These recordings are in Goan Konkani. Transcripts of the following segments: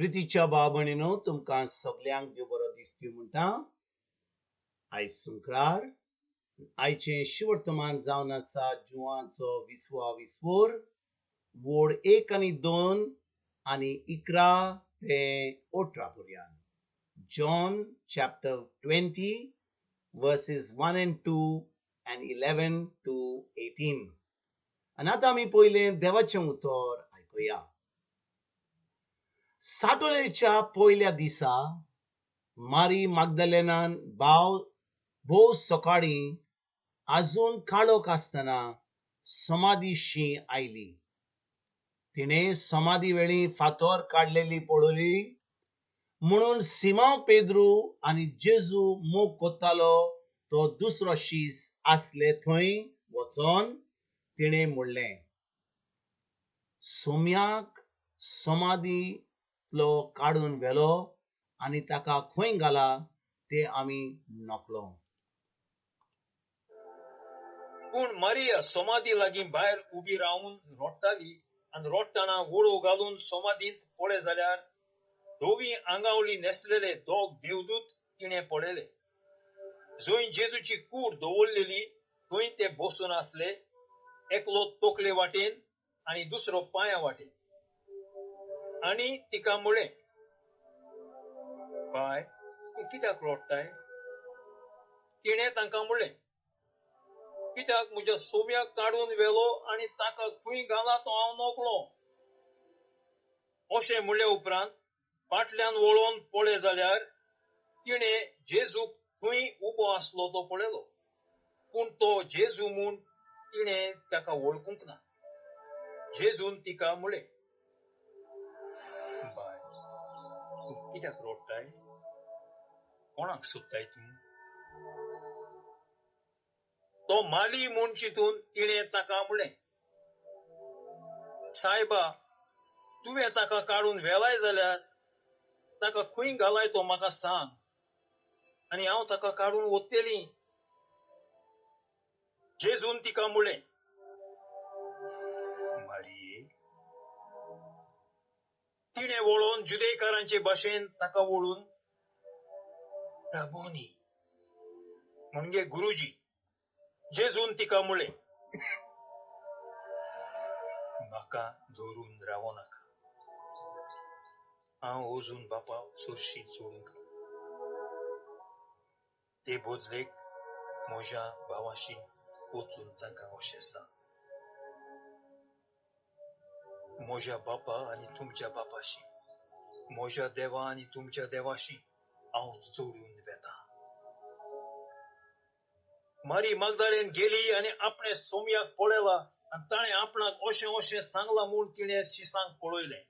प्रितीच्या भाव भयणीनो, तुमकां सगल्यांक देव बरो दिसती म्हणटा. आयज सुंक्रार. आयचें शिवर्तमान जावन आसा जुवांचो विसवा विस्वोर, वोड 1 आनी 2 आनी 11 ते 18 पर्यंत. John chapter 20 verses 1 and 2 and 11 to 18. आनी आतां आमी पयलें देवाचें उतर आयकुया. साटोलेच्या पयल्या दिसा मारी मागदलेनान भाव भोव सकाळीं आजून काळोख आसतना समाधीशी आयली. तिणें समाधी वेळी फातोर काडलेली पळयली. म्हणून सिमांव पेद्रू आनी जेजू मोग कोत्तालो तो दुसरो शीस आसले थंय वचोन तिणें म्हणलें, सोम्याक समाधींतलो काडून व्हेलो आनी ताका खंय घाला तें आमी नकळो. पूण मारिया समाधी लागीं भायर उबी रावन रोडटाली आनी रोडटना वोडो घालून समाधींत पळय जाल्यार धवी आंगावली न्हेसलेले दोग देवदूत तिणें पळयले. जंय जेजूची कूड दवरलेली थंय ते बसून आसले, एकलो तकले वाटेन आनी दुसरो पांया वाटेन. आनी तिका म्हळें, बाय, तूं कित्याक रोडटाय? तिणें तांकां म्हळें, कित्याक म्हज्या सोम्याक काडून व्हेलो आनी ताका खंय घाला तो हांव नकळो. अशें म्हणले उपरांत फाटल्यान वळोवन पळय जाल्यार तिणें जेजूक खंय उबो आसलो तो पळयलो, पूण तो जेजू म्हूण तिणें ताका वळखूंक ना. जेजून तिका म्हळें, बाय, तूं कित्याक रोडटाय? कोणाक सोदताय तूं? तो माली म्हूण चिंतून तिणें ताका म्हळें, सायबा, तुवें ताका काडून व्हेलाय जाल्यार ताका खंय घालाय तो म्हाका सांग आनी हांव ताका काडून वतली. जेजून तिका म्हळें, मारिये. तिणें वळोवन जुदेकारांचे भाशेन ताका वळून राबोनी म्हणजे गुरुजी. जेजून तिका म्हळें, म्हाका धरून रावो नाका, हांव अजून बापा सरशी चडूंक ना. ते बदलेक म्हज्या भावाशी वचून तांकां अशें सांग, म्हज्या बापा आनी तुमच्या बापाशी, म्हज्या देवा आनी तुमच्या देवाशी हांव चडून वेता. मारी मागदालेन गेली आनी आपणे सोम्याक पळयला आनी ताणें आपणाक अशें अशें सांगलां म्हूण तिणें शिसांक पळयलें.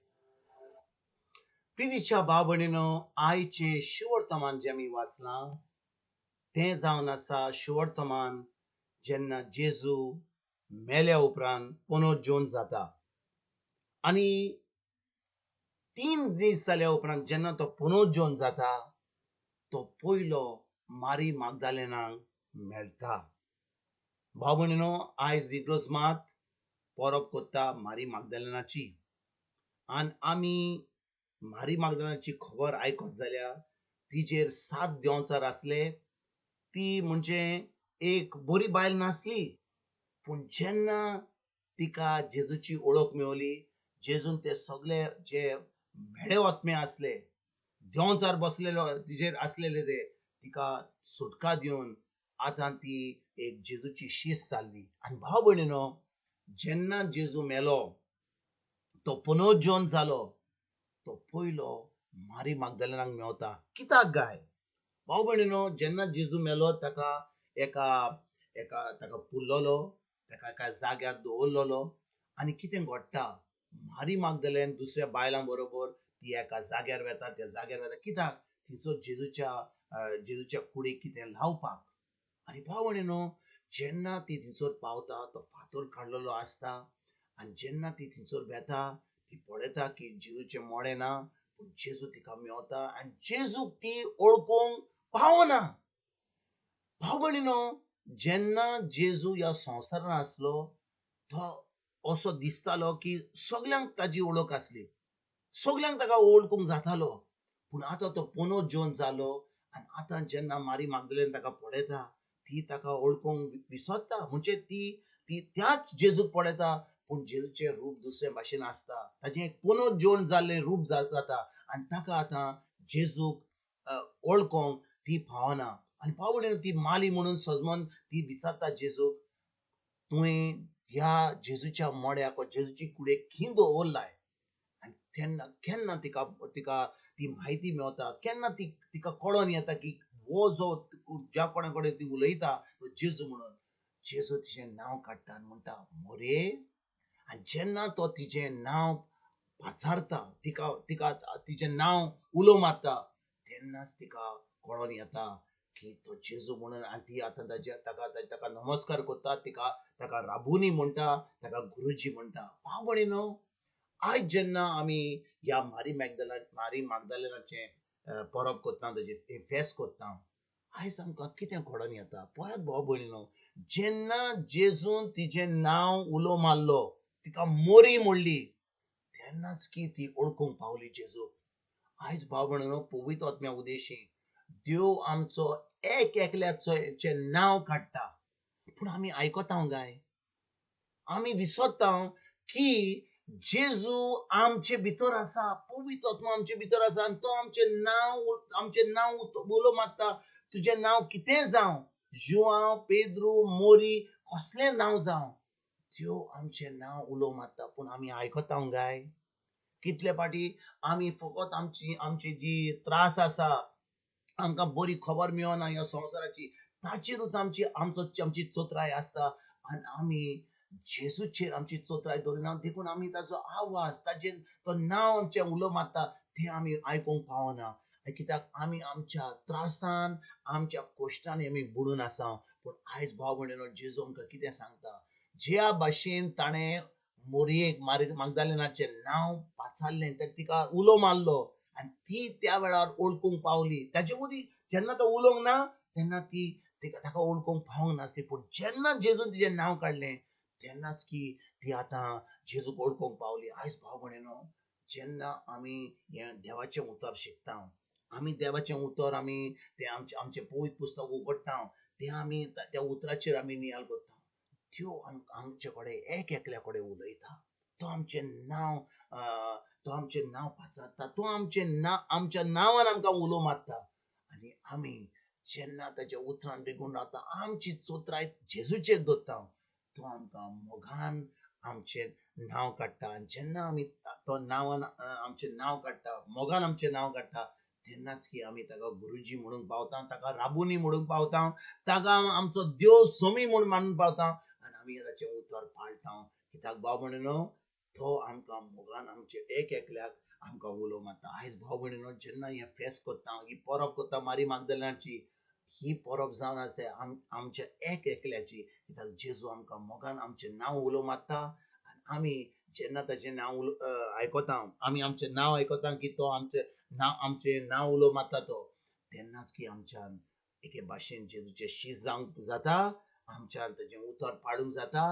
प्रितीच्या भाव भयणीनो, आयचें शिवर्तमान जें आमी वाचलां तें जावन आसा शिवर्तमान जेन्ना जेजू मेल्या उपरांत पुनर्जीवन जाता आनी 3 दीस जाल्या उपरांत जेन्ना तो पुनर्जीवन जाता तो पयलो मारी मागदालेनाक मेळटा. भाव भयणीनो, आयज इग्रोज मात परब कोत्ता मारी मागदालेनाची आनी आमी मारी मागदालेनाची खबर आयकत जाल्यार तिजेर 7 देंवचार आसले. ती म्हणजे एक बरी बायल नासली, पूण जेन्ना तिका जेजूची ओळख मेवली, जेजून ते सगळे जे म्हेळे आत्मे आसले, देंवचार बसलेलो तिजेर आसलेले, ते तिका सुटका दिवन आतां ती एक जेजूची शीस जाल्ली. आनी भाव भयणीनो, जेन्ना जेजू मेलो, तो पुनर्जीवन जालो, तो पयलो मारी मागदालेनाक मेवता. कित्याक गाय भाव भयणीनो, जेन्ना जेजू मेलो ताका एका एका ताका पुरलोलो, ताका एका जाग्यार दवरलोलो आनी कितें घडटा, मारी मागदालेन दुसऱ्या बायलां बरोबर ती एका जाग्यार वेता, त्या जाग्यार वेता कित्याक थंयसर जेजूच्या कुडीक कितें लावपाक. आनी भाव भयणीनो, जेन्ना ती थंयसर पावता तो फातर काडलेलो आसता आनी जेन्ना ती थंयसर वेता ती पळयता की जेजूचें मोडें ना, पूण जेजू तिका मेवता आनी जेजूक ती वळखूंक पावना. भाव भयणीनो, जेन्ना जेजू ह्या संवसारांत आसलो तो असो दिसतालो की सगल्यांक ताजी वळख आसली. सगल्यांक ताका वळखूंक जातालो. पूण आतां तो पुनोत जिवन जालो आनी आतां जेन्ना मारी मागदलेन ताका पळयता ती ताका वळखूंक विसरता. म्हणजे ती ती त्याच जेजूक पळयता पूण जेजूचें रूप दुसरे भाशेन आसता. ताचें एक पुनोत जिवन जाल्लें रूप जाता आनी ताका आतां जेजूक वळखोंक ती पावना. आनी पावली ती माली म्हणून सजमन ती विचारता जेजूक, तुवें ह्या जेजूच्या मड्याक वा जेजूची कुडेक खंय दवरलाय? आनी तेन्ना केन्ना तिका तिका ती म्हायती मेवता, केन्ना ती तिका कळोन येता की हो जो ज्या कोणा कडेन ती उलयता तो जेजू म्हणून. जेजू तिचें नांव काडटा आनी म्हणटा मोरे. आनी जेन्ना तो तिचें नांव पाचारता, तिका तिका तिचें नांव उलो मारता तेन्नाच तिका कळोन येता की तो जेजू म्हणून. आनी ती आतां ताच्या ताका ताका नमस्कार करता, तिका ताका राबुनी म्हणटा, ताका गुरुजी म्हणटा. भाव भयणीनो, आयज जेन्ना आमी ह्या मारी मॅगदला मारी मागदालेनाचें परब करता, ताजें फेस्त करता, आयज आमकां कितें घडोवन येता पळयात भाव भयणीनो. जेन्ना जेजून तिजें नांव उलो मारलो, तिका मोरी म्हणली, तेन्नाच की ती वळखूंक पावली जेजूक. आयज भाव भयणीनो, पवित्र आत्म्या उदेशी देव आमचो एक एकल्याचें नांव काडटा, पूण आमी आयकता गाय, आमी विसरता की जेजू आमचे भितर आसा, पवित्र आत्मा आमचे भितर आसा आनी तो आमचें नांव उलो मारता. तुजें नांव कितें जावं, जुआंव, पेद्रू, मोरी, कसलें नांव जावं, त्यो आमचें नांव उलो मारता, पूण आमी आयकता गाय. कितले फाटी आमी फकत आमची आमची जी त्रास आसा, आमकां बरी खबर मेळना ह्या संवसाराची, ताचेरूच आमची आमचो आमची चोत्राय आसता आनी आमी जेजूचेर आमची चोत्राय दवरिना. देखून आमी ताजो आवाज, ताजेर तो नांव आमचें उलो मारता तें आमी आयकूंक पावना. कित्याक आमी आमच्या त्रासान, आमच्या कश्टांनी आमी बुडून आसा. पूण आयज भाव भयणीनो, जेजू आमकां कितें सांगता, ज्या भाशेन ताणें मोरयेक मागदालेनाचें नांव पाचारलें, तर तिका उलो मारलो आनी ती त्या वेळार वळखूंक पावली. ताचे मदीं जेन्ना तो उलोवंक ना तेन्ना ती तिका ताका वळखूंक पावंक नासली, पूण जेन्ना जेजून तिजें नांव काडलें तेन्नाच की ती आतां जेजूक वळखूंक पावली. आयज भाव भयणीनो, जेन्ना आमी हें देवाचें उतर शिकता, आमी देवाचें उतर आमी तें आमचें आमचें पवित्र पुस्तक उगडटा, तें आमी त्या उतराचेर आमी नियाळ करता, त्यो आमचे कडेन एक एकल्या कडेन उलयता. तो आमचें नांव तो आमचें नांव पाचारता, तो आमचें नांव आमच्या नांवान आमकां उलो मारता. आनी आमी जेन्ना ताच्या उतरान रिगून रावता, आमची चोत्राय जेजूचेर दवरता, तो आमकां मोगान आमचें नांव काडटा. आनी जेन्ना आमी तो नांवान आमचें नांव काडटा, मोगान आमचें नांव काडटा, तेन्नाच की आमी ताका गुरुजी म्हणूंक पावता, ताका राबुनी म्हणूंक पावता, ताका आमचो देव सोमी म्हूण मानूंक पावता आनी आमी ताचें उतर पाळटा. कित्याक भाव भयणीनो, तो आमकां मोगान आमचे एक एकल्याक आमकां उलो मारता. आयज भाव भयणीनो, जेन्ना हें फेस्त करता, ही परब करता मारी मागदलाची, ही परब जावन आसा आमच्या एक एकल्याची. कित्याक जेजू आमकां मोगान आमचें नांव उलो मारता आनी आमी जेन्ना ताचें नांव आयकता, आमी आमचें नांव आयकता की तो आमचें नांव आमचें नांव उलो मारता तो, तेन्नाच की आमच्यान एके भाशेन जेजूचें शीस जावंक जाता, आमच्यान ताचें उतर पाडूंक जाता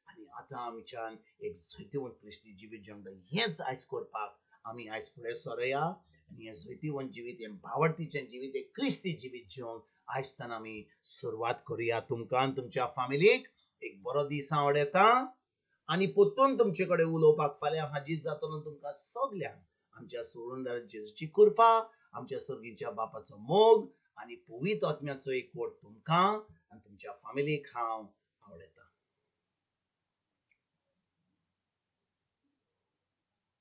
आनी आतां आमच्यान एक जैतिवंत क्रिस्ती जिवीत जिवंक जाता. हेंच आयज करपाक आमी आयज फुडें सरया आनी हें जैतिवंत जिवीत, हें भावार्थीचें जिवीत, हें क्रिस्ती जिवीत जिवंक आयज तान आमी सुरवात करुया. तुमकां आनी तुमच्या फामिलीक एक बरो दीस हांव वडयता आनी परतून तुमचे कडेन उलोवपाक फाल्यां हाजीर जातलो. तुमकां सगल्यांक आमच्या सोडूनदार जेजूची कृपा, आमच्या सर्गीच्या बापाचो मोग आनी पवित्र आत्म्याचो एकवट तुमकां आनी तुमच्या फामिलीक हांव आवडयतां.